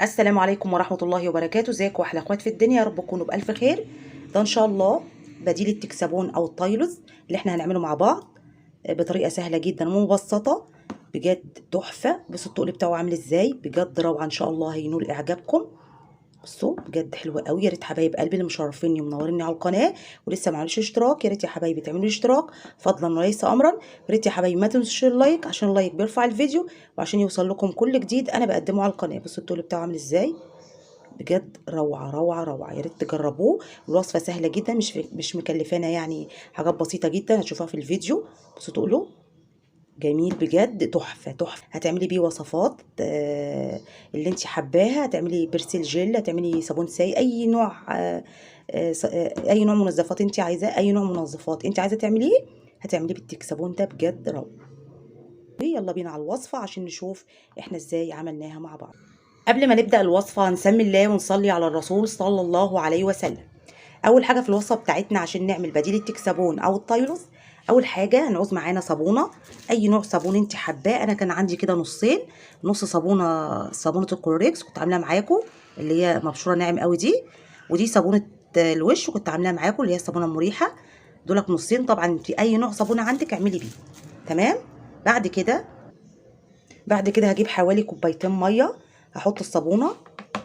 السلام عليكم ورحمة الله وبركاته. ازيكم واحلى اخوات في الدنيا، يا رب تكونوا بألف خير. ده ان شاء الله بديل التكسابون او التايلوز اللي احنا هنعمله مع بعض بطريقة سهلة جدا ومبسطة، بجد تحفة. بصوا التقل بتاعه عامل ازاي، بجد روعة، ان شاء الله هينول اعجابكم. بصوا بجد حلو قوي. يا ريت حبايب قلبي اللي مشرفيني ومنوريني على القناة ولسه ما عملوش اشتراك، يا ريت يا حبايبي تعملوا اشتراك فضلا وليس امرا. يا ريت يا حبايبي ما تنسوش ال like، عشان ال like بيرفع الفيديو وعشان يوصل لكم كل جديد انا بقدمه على القناة. بصوا التقل بتاعه عامل ازاي، بجد روعه روعه روعه، يا ريت تجربوه. الوصفة سهلة جدا، مش مكلفانا، يعني حاجات بسيطة جدا هتشوفوها في الفيديو. بصوا تقلوا جميل بجد، تحفة تحفة. هتعملي بيه وصفات اللي انت حباها، هتعملي برسيل جل، هتعملي صابون ساي، اي نوع اي نوع منظفات انت عايزاه، اي نوع منظفات انت عايزه تعمليه هتعمليه بالتكسابون ده، بجد روعه. يلا بينا على الوصفة عشان نشوف احنا ازاي عملناها مع بعض. قبل ما نبدا الوصفة هنسمي الله ونصلي على الرسول صلى الله عليه وسلم. اول حاجة في الوصفة بتاعتنا عشان نعمل بديل التكسابون او التايلوز، اول حاجة هنعوز معانا صابونه، اي نوع صابون انت حباه. انا كان عندي كده نصين، نص صابونه صابونه الكلوريكس كنت عاملاها معاكم اللي هي مبشوره ناعم قوي دي، ودي صابونه الوش كنت عاملاها معاكم اللي هي الصابونه المريحة. دولك نصين، طبعا انت اي نوع صابونه عندك اعملي بيه، تمام. بعد كده هجيب حوالي كوبايتين مية، هحط الصابونه.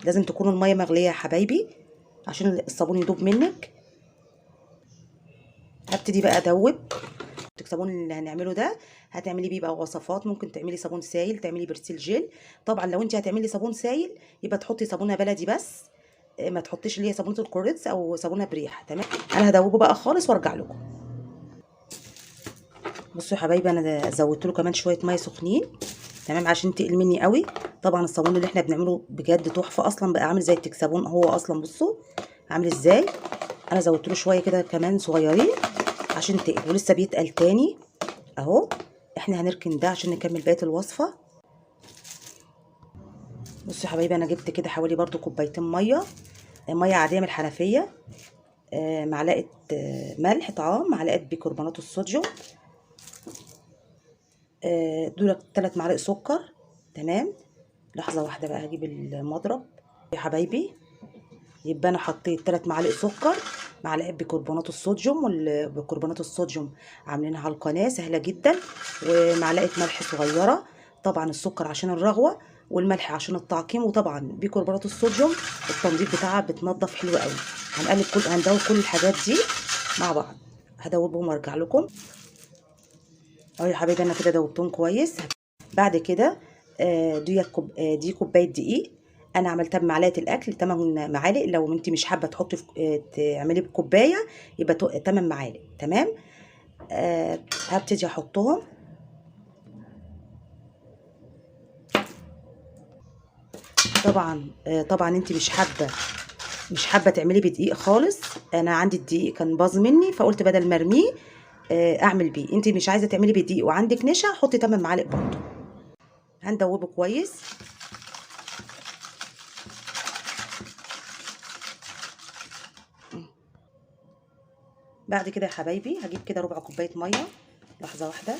لازم تكون المية مغليه يا حبايبي عشان الصابون يدوب منك. هبتدي بقى ادوب الصابون اللي هنعمله ده. هتعملي بيه بقى وصفات، ممكن تعملي صابون سايل، تعملي برسيل جل. طبعا لو انت هتعملي صابون سايل يبقى تحطي صابونه بلدي بس، ما تحطيش اللي هي صابونه الكوريتس او صابونه بريحه، تمام. انا هدوبه بقى خالص وارجع لكم. بصوا يا حبايبي انا زودت له كمان شوية مية سخنين، تمام، عشان تقل مني قوي. طبعا الصابون اللي احنا بنعمله بجد تحفة، اصلا بقى عامل زي التكسابون هو اصلا. بصوا عامل ازاي، انا زودت له شوية كده كمان صغيرين عشان تقل، ولسه بيتقل تاني اهو. احنا هنركن ده عشان نكمل بقية الوصفة. بصوا يا حبايبي انا جبت كده حوالي برضو كوبايتين مية، مية عادية من الحنفية، معلقه ملح طعام، معلقه بيكربونات الصوديوم، دول 3 معالق سكر، تمام. لحظة واحدة بقى هجيب المضرب يا حبايبي. يبقى انا حطيت 3 معالق سكر، معلقه بيكربونات الصوديوم، والبيكربونات الصوديوم عاملينها على القناة سهلة جدا، ومعلقة ملح صغيرة. طبعا السكر عشان الرغوه، والملح عشان التعقيم، وطبعا بيكربونات الصوديوم التنظيف بتاعها بتنظف حلو قوي. هندوب كل الحاجات دي مع بعض، هدوبهم وارجع لكم. اهو يا حبايبي انا كده دوبتهم كويس. بعد كده دي كوباية دقيق، انا عملتها بمعلقه الاكل 8 معالق. لو انت مش حابة تحطي تعملي بكوبايه يبقى 8 معالق، تمام. هبتدي احطهم. طبعا انت مش حابة تعملي بدقيق خالص. انا عندي الدقيق كان باظ مني فقلت بدل ما ارميه، اعمل بيه. انت مش عايزه تعملي بدقيق وعندك نشا حطي 8 معالق برضو. هندوبه كويس. بعد كده يا حبايبي هجيب كده ربع كوباية مية، لحظة واحدة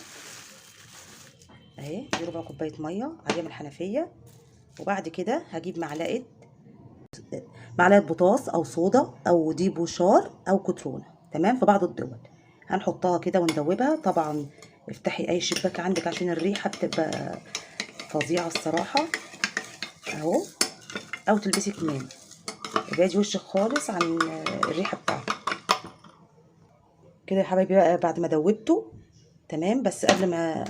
اهي، دي ربع كوباية مية عادية من الحنفية. وبعد كده هجيب معلقه بطاط او صودا او دي بوشار او كترونه، تمام، في بعض الدول. هنحطها كده وندوبها. طبعا افتحي اي شباك عندك عشان الريحة بتبقى فظيعة الصراحة اهو، او تلبسي كمام، ابعدي وشك خالص عن الريحة بتاعته كده يا حبايبي. بقى بعد ما دوبته تمام، بس قبل ما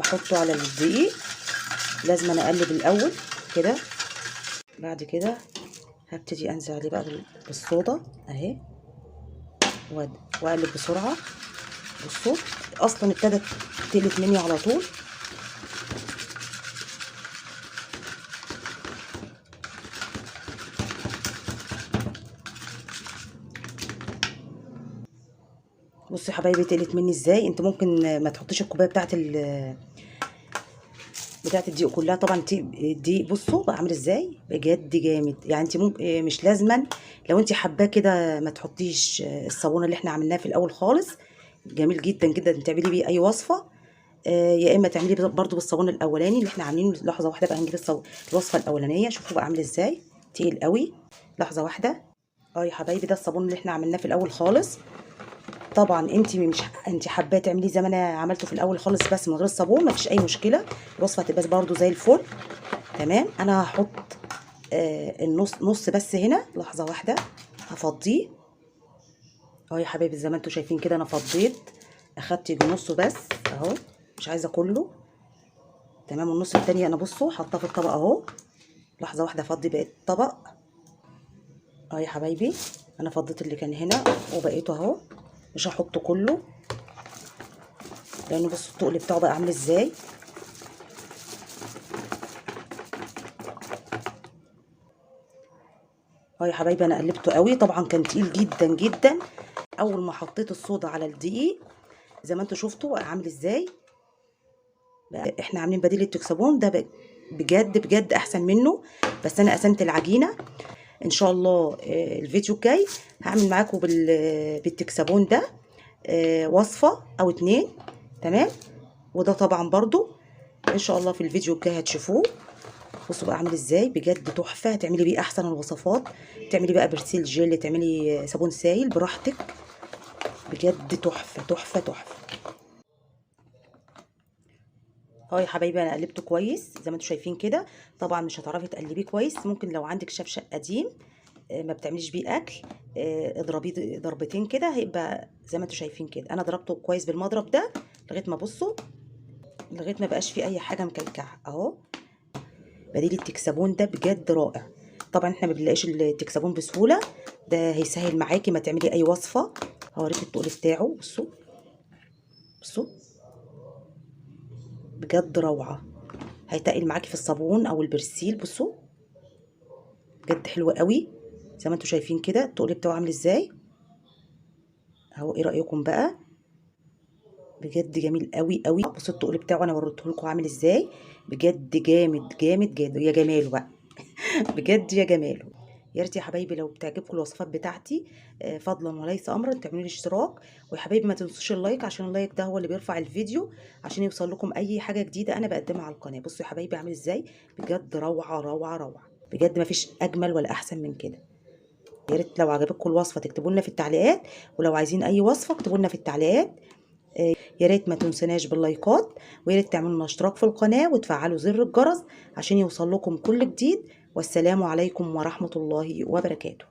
احطه على الدقيق لازم انا اقلب الاول كده. بعد كده هبتدي انزل عليه بقى بالصودا اهي، واقلب بسرعة. بصوا اصلا ابتدت تقلب مني على طول. بصوا يا حبايبي تقلت مني ازاي. انت ممكن ما تحطيش الكوباية بتاعت الدقيق كلها، طبعا الدقيق بصوا بقى عامل ازاي بجد جامد. يعني انت ممكن مش لازما، لو انت حباه كده ما تحطيش الصابونه اللي احنا عملناها في الاول خالص، جميل جدا جدا تعملي بيه اي وصفه. يا اما تعملي برضو بالصابون الاولاني اللي احنا عاملينه. لحظة واحدة بقى هنجيب الوصفة الاولانية. شوفوا بقى عامل ازاي، تقيل قوي. لحظة واحدة. يا حبايبي ده الصابون اللي احنا عملناه في الاول خالص. طبعا انت مش انت حباه تعمليه زي ما انا عملته في الاول خالص بس من غير الصابون، مفيش اي مشكلة، الوصفة هتبقى برضو زي الفل. تمام. انا هحط النص نص بس هنا. لحظة واحدة هفضيه. يا حبايبي زي ما انتم شايفين كده انا فضيت، اخدت نصه بس اهو، مش عايزه كله. تمام. والنص التاني انا بصوا حاطاه في الطبق اهو. لحظة واحدة افضي بقية الطبق. يا حبايبي انا فضيت اللي كان هنا وبقيته اهو، مش هحطه كله لانه بصوا التقل بتاعه بقى عامل ازاي. يا حبايبي انا قلبته قوي، طبعا كان تقيل جدا جدا. اول ما حطيت الصودا على الدقيق زي ما انتم شفتوا عامل ازاي. بقى احنا عاملين بديل التكسابون ده بجد بجد احسن منه، بس انا قسمت العجينة. ان شاء الله الفيديو الجاي هعمل معاكم بالتكسابون ده وصفه او 2. تمام. وده طبعا برضو ان شاء الله في الفيديو الجاي هتشوفوه. بصوا بقى عامل ازاي، بجد تحفة. هتعملي بيه احسن الوصفات، تعملي بقى برسيل جيل، تعملي صابون سايل براحتك، بجد تحفة تحفة تحفة. يا حبايبي انا قلبته كويس زي ما انتم شايفين كده. طبعا مش هتعرفي تقلبيه كويس، ممكن لو عندك شفشق قديم ما بتعمليش بيه اكل اضربيه ضربتين كده، هيبقى زي ما انتم شايفين كده. انا ضربته كويس بالمضرب ده لغاية ما بصوا، لغاية ما بقاش فيه اي حاجة مكلكعه اهو. بديل التكسابون ده بجد رائع. طبعا احنا ما بنلاقيش التكسابون بسهولة، ده هيسهل معاكي ما تعملي اي وصفه. هوريكي التقل بتاعه. بصوا بصوا بجد روعه، هيتقل معاكي في الصابون او البرسيل. بصوا بجد حلو قوي زي ما انتم شايفين كده، التقل بتاعه عامل ازاي اهو. ايه رايكم بقى؟ بجد جميل قوي قوي. بصوا التقل بتاعه انا وريته لكم عامل ازاي، بجد جامد جامد جامد يا جماله بقى. بجد يا جماله. يا ريت يا حبايبي لو بتعجبكم الوصفات بتاعتي فضلا وليس امرا تعملوا لي اشتراك، ويا حبايبي ما تنسوش ال like، عشان ال like ده هو اللي بيرفع الفيديو عشان يوصل لكم اي حاجة جديدة انا بقدمها على القناة. بصوا يا حبايبي عامل ازاي، بجد روعه روعه روعه، بجد ما فيش اجمل ولا احسن من كده. يا ريت لو عجبتكم الوصفة تكتبوا لنا في التعليقات، ولو عايزين اي وصفه اكتبوا لنا في التعليقات. يا ريت ما تنسوناش باللايكات، ويا ريت تعملوا لنا اشتراك في القناة وتفعلوا زر الجرس عشان يوصل لكم كل جديد. والسلام عليكم ورحمة الله وبركاته.